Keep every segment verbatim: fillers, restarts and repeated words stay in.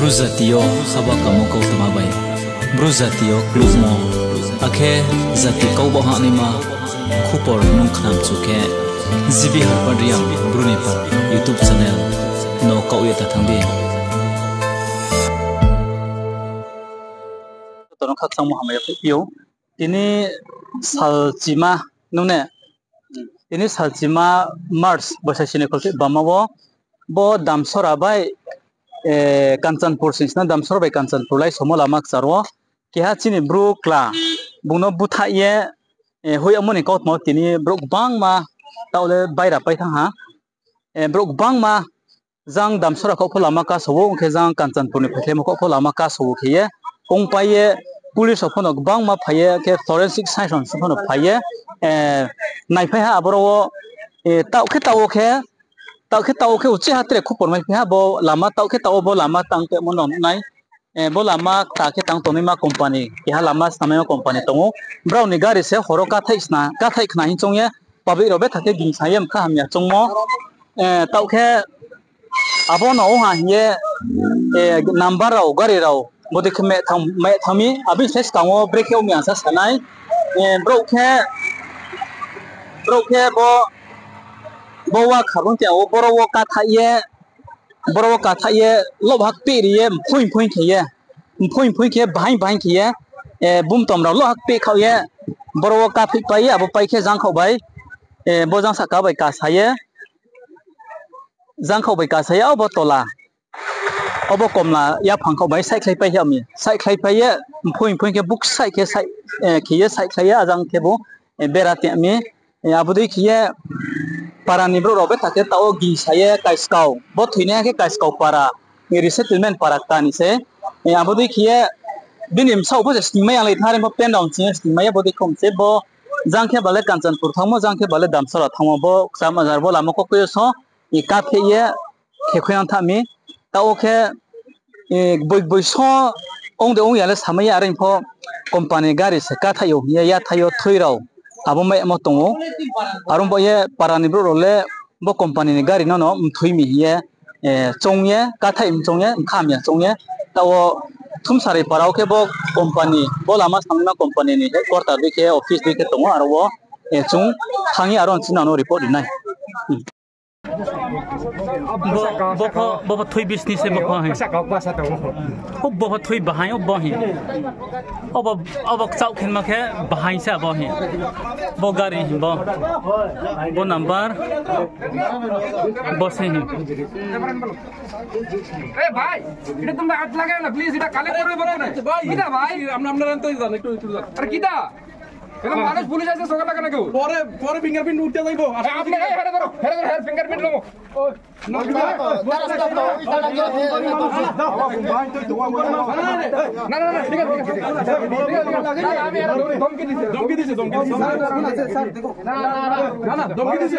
Bru jati yo haba kamo kautma bai, Bru jati yo klubmo, akhe jati kau bo hahnaima khupor nung khnamchu khe, G B Harpad Reang Bru ni pal YouTube channel no kaoh ye ta thanng di. Joto no khakchangmo hamya phi ou. Tini salchima nung ne, tini salchima March boisa sini kholpheh bama wo, bo Damsora bai, eh, Kanchanpur sing sna Damsora bai Kanchanpur lai somo lama kchar wo keha chini Bru kla bung no búthaih ye, eh, hoih yagmo ni kautma wo tini brouh gbangma taoh le baira pai thanng ha. Eh, brouh gbangma jang Damsora khaoh pho lama kaso ou, ong khe jang Kanchanpur ni phaikhlaimo khaoh pho lama kaso ou khe ye, ongpai ye, police rao pho no gbangma phai ye, khe forensic science rao pho no phai ye, eh, naiphai ha aboro wo, eh, taoh khe taoh wo khe, taoh khe taoh wo khe uchih ha tre khupor mai phai ha bo lama, taoh khe taoh wo bo lama tang tongmo no nai. Eh, bo lama kta khe tang tongnaima company, keha lama snamaima company tong ou. Brao ni gari se horo kathaih sna, kathaih khna hing choung ye, public rao betha khe gingsa ye mkha hamya choungmo. Eh, taoh khe abo no ong ha hing ye, eh, number rao, gari rao, bodei khe meh thanng, meh thanng mi, abo ni slái skang wo brekhe ong mi ang sa sa nai. Eh, brouh khe, brouh khe bo, bo wa kha bung ti ang wo, boro wo kathaih ye, boro wo kathaih ye, loh ha kpeh ri ye, mphoing mphoing khe ye, mphoing mphoing khe ye, bahaing bahaing khe ye, eh, bumtom rao loh ha kpeh khaoh ye, boro wo kapheihpai ye, abo pai khe jangkhaoh bai, eh, bo jang sahka bai kasa ye, jangkhaoh bai kasa ye, abo tola, abo komla yaphang khaoh bai saihkhlaipai khe mi, saihkhlaipai ye, mphoing mphoing khe buksaih khe saih, eh, khe ye saihkhlai ye, ajang khebu, eh, bera tong mi, eh, abo dei khe ye, para ni brouh rao betha khe taoh wo gingsa ye kaiskau, bo thoinaiha khe kaiskau para, eh, resettlement para kta ni se, eh, abo dei khe ye, bini bsaoh pho se sningmai ya lai thari pho pen rao ching ye sningmai ya, bo dei khom se bo, jang khe bale Kanchanpur thanngmo, jang khe bale Damsora thanngmo, bo kcham ajar bo lama kokoi yo so, eh, kapheh ye, khe khui nang tha mi, taoh wo khe, eh, boi boi so, ong de ong ya le samai ya, are pho company gari se kathaih ou hing ye, yathai yo thui rao, abo maimo tong ou, are bo ye para ni brouh rao le, bo company ni gari no no mthui mi hing ye, eh, choung ye, kathaih mchoung ye, mkha hamya choung ye, taoh wo Thumsari para wo khe bo company, bo lama snamaima company ni headquarter dei khe, office dei khe tong ou, aro wo, eh, chung thanng ye aro chini no report ri nai. Bo, bo pho, bo pho thui business se bo pho hi. O bo pho thui bahaing, o bo hi. O bo, o bo kchaoh khenma khe bahaing se abo hi. Bo gari hi bo. Bo number. Bo se hi. ए भाई, এটা তোমরা হাত লাগায় না, please, এটা কালেক্ট করবে বলো না। ভাই, কিটা ভাই? আমরা, আমরা তো জানি, একটু, একটু জানি। আরে কিটা? এটা মানুষ পুলিশ আছে, সকাল লাগে না কেউ। পরে, পরে ফিঙ্গারপ্রিন্ট উঠতে যাইবো। আরে আপনি, এই, হেরে ধরো, হেরে ধরো, হেরে ফিঙ্গারপ্রিন্ট নেবো। ও, না, না, না, ঠিক আছে, ঠিক আছে। না, না, আমি এরা ধমকি দিছে। ধমকি দিছে, ধমকি দিছে। না, না, না, না, না, ধমকি দিছে।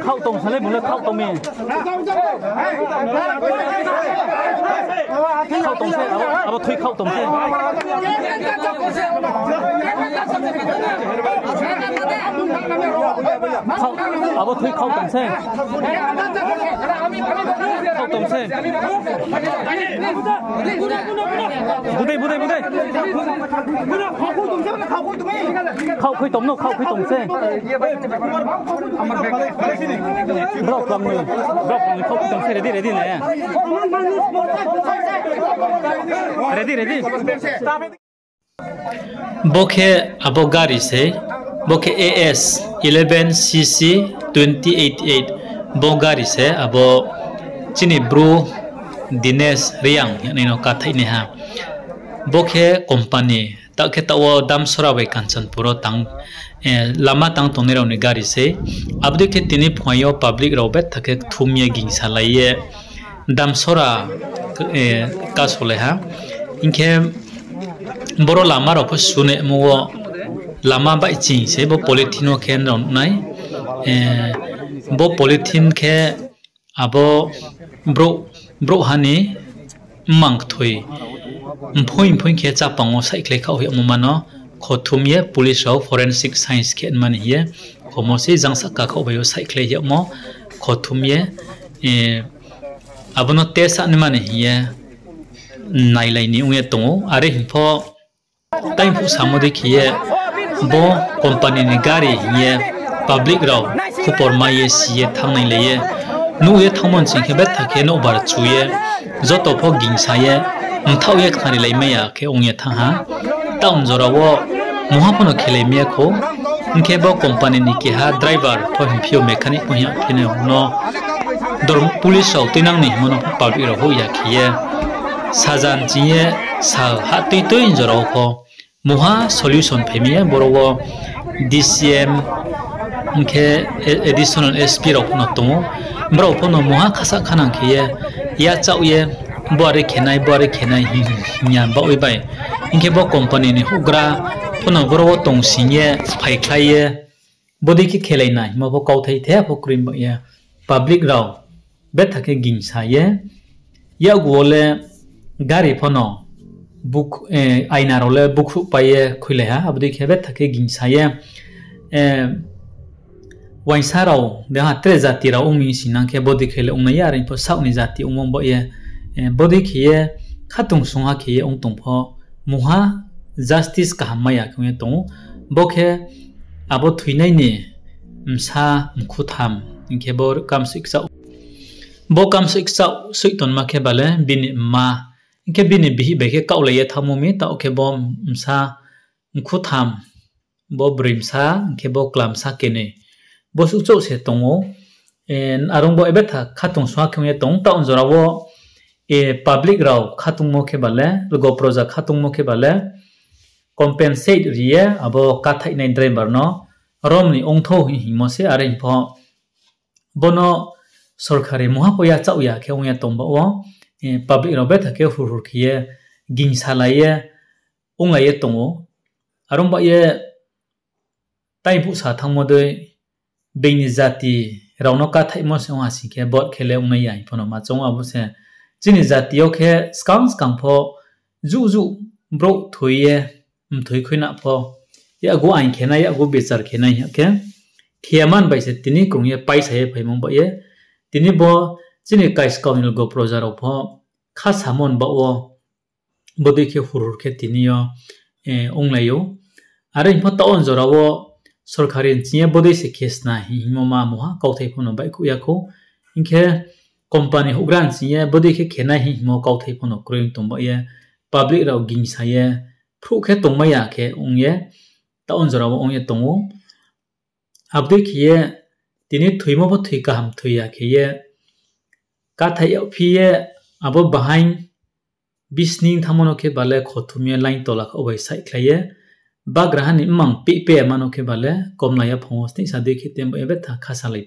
Khaoh tong sa le, bung le khaoh tong mi. Khaoh tong se, abo, abo thui khaoh tong se. Khaoh, abo thui khaoh tong se. Khaoh tong se. Budei, budei, budei. Khaoh khui tong no, khaoh khui tong se. Brao klam ni, brao klam ni khaoh khui tong se, ready, ready na. Ready, ready. Bo khe abo gari se, bo khe A S eleven C C twenty eighty eight, bo gari se abo chini bru Dinesh Reang hing ye nai no kathaih nai ha. Bo khe company, taoh khe taoh wo Damsora bai Kanchanpur wo tang, eh, lama tang tongnai rao ni gari se. Abo dei khe tini phuaing yo public rao betha khe kthum ye gingsalai ye Damsora, eh, kasolai ha. Hing khe boro lama rao pho sunemo wo lama baihching se bo polythene wo khe nrao nuh nai. Eh, bo polythene khe abo brouh, brouhha ni mmang kthoi mphoing mphoing khe chápang wo saihkhlai khaoh hoih yagmo ma no khothum ye police rao forensic science khe mani hing ye khomo se jang sahka khaoh bai wo saihkhlai hoih yagmo khothum ye, eh, Abo no test naima ni hing ye nailai ni ong ye tong ou. Are hing pho, tai phuh samo dei khe ye bo company ni gari hing ye public rao khupor mai ye si ye thanngnailai ye nuh ye thanngmo ni sing khe betha khe nouhbar chu ye joto pho gingsa ye mthaoh ye khnarilaimai ya khe ong ye thanng ha. Taoh ni jora wo mungha pho no khelai mai ya khou. Hing khe bo company ni keha driver pho hingphi yo mechanic pho hing ya khe no police rao tuinang ni hingmo no pho public rao houh ya khe ye saja nching ye sa ha tuitui ni jora wo pho mungha solution phai mai ye boro wo D C M hing khe additional S P rao pho no tong ou. Brao pho no mungha khasah khanang khe ye yachaoh ye, bo are khe nai, bo are khe nai hing ya baoh ye bai. Hing khe bo company ni houhgra pho no boro wo tongsing ye phaikhlai ye, bodei khe khelai nai hingmo pho kauthai the pho kroi ba ye, public rao betha khe gingsa ye, yakgu wo le gari pho no aina rao le bukhruhpai ye khuilai ha, abo dei khe betha khe gingsa ye, uaingsa rao de ha tre jati rao ong mi singnang khe bodei khe le ongnai ya, are pho saoh ni jati ongmo ba ye, bodei khe ye khatungsung ha khe ye ong tong pho mungha justice kaham mai ya khe ong ye tong ou. Bo khe abo thoinai ni bsa mkhutham, hing khe bo kamsoih kchaoh, bo kamsoih kchaoh soih tonma khe ba le bini mma, hing khe bini bihih bai khe kaohlai ye thanngmo mi, taoh khe bo bsa mkhutham, bo broi bsa, hing khe bo kla bsa kenoi. Bo suh chouh se tong ou. Are ong bo betha khatungsung ha khe ong ye tong ou. Taoh ni jora wo public rao khatungmo khe ba le, lgo proja khatungmo khe ba le, compensate ri ye abo kathaihnai driver no rom ni ongthou hing hingmo se, are hing pho bo no sorkari mungha pho yachaoh ya khe ong ye tong ba wo, public rao betha khe hurhur khe ye gingsalai ye onglai ye tong ou. Are ong ba ye tai phuh sa thanngmo dei, being ni jati rao no kathaihmo se ong ha sing khe vote khe le ongnai ya hing pho no ma choung ou. Abo se chini jati yo khe skang skang pho juh juh brouh thoi ye mthoi khui na pho, yakgu ain khe nai, yakgu bichar khe nai hing khe, khe ya man bai se tini krung ye paisa ye phaimo ba ye, tini bo chini kaiskau ni lgo proja rao pho khasamo ni baoh wo bodei khe hurhur khe tini yo onglai ou. Are hing pho taoh ni jora wo sorkari nching ye bodei se khe sna hing hingmo ma mungha kauthai pho no baihkhouh ya khou. Hing khe company houhgra nching ye bodei khe khe nai hing hingmo kauthai pho no kroi ong tong ba ye, public rao gingsa ye phruh khe tongmai ya khe ong ye, taoh ni jora wo ong ye tong ou. Abo dei khe ye tini thoimo pho thoi kaham thoi ya khe ye kathaih yagphi ye abo bahaing bisning thanngmo no khe ba le khothum ye line tola kha bai saihkhlai ye, bagraha ni mmang pehpe ma no khe ba le komla yaphang wo sneihsa dei khe tem ba ye betha khasalai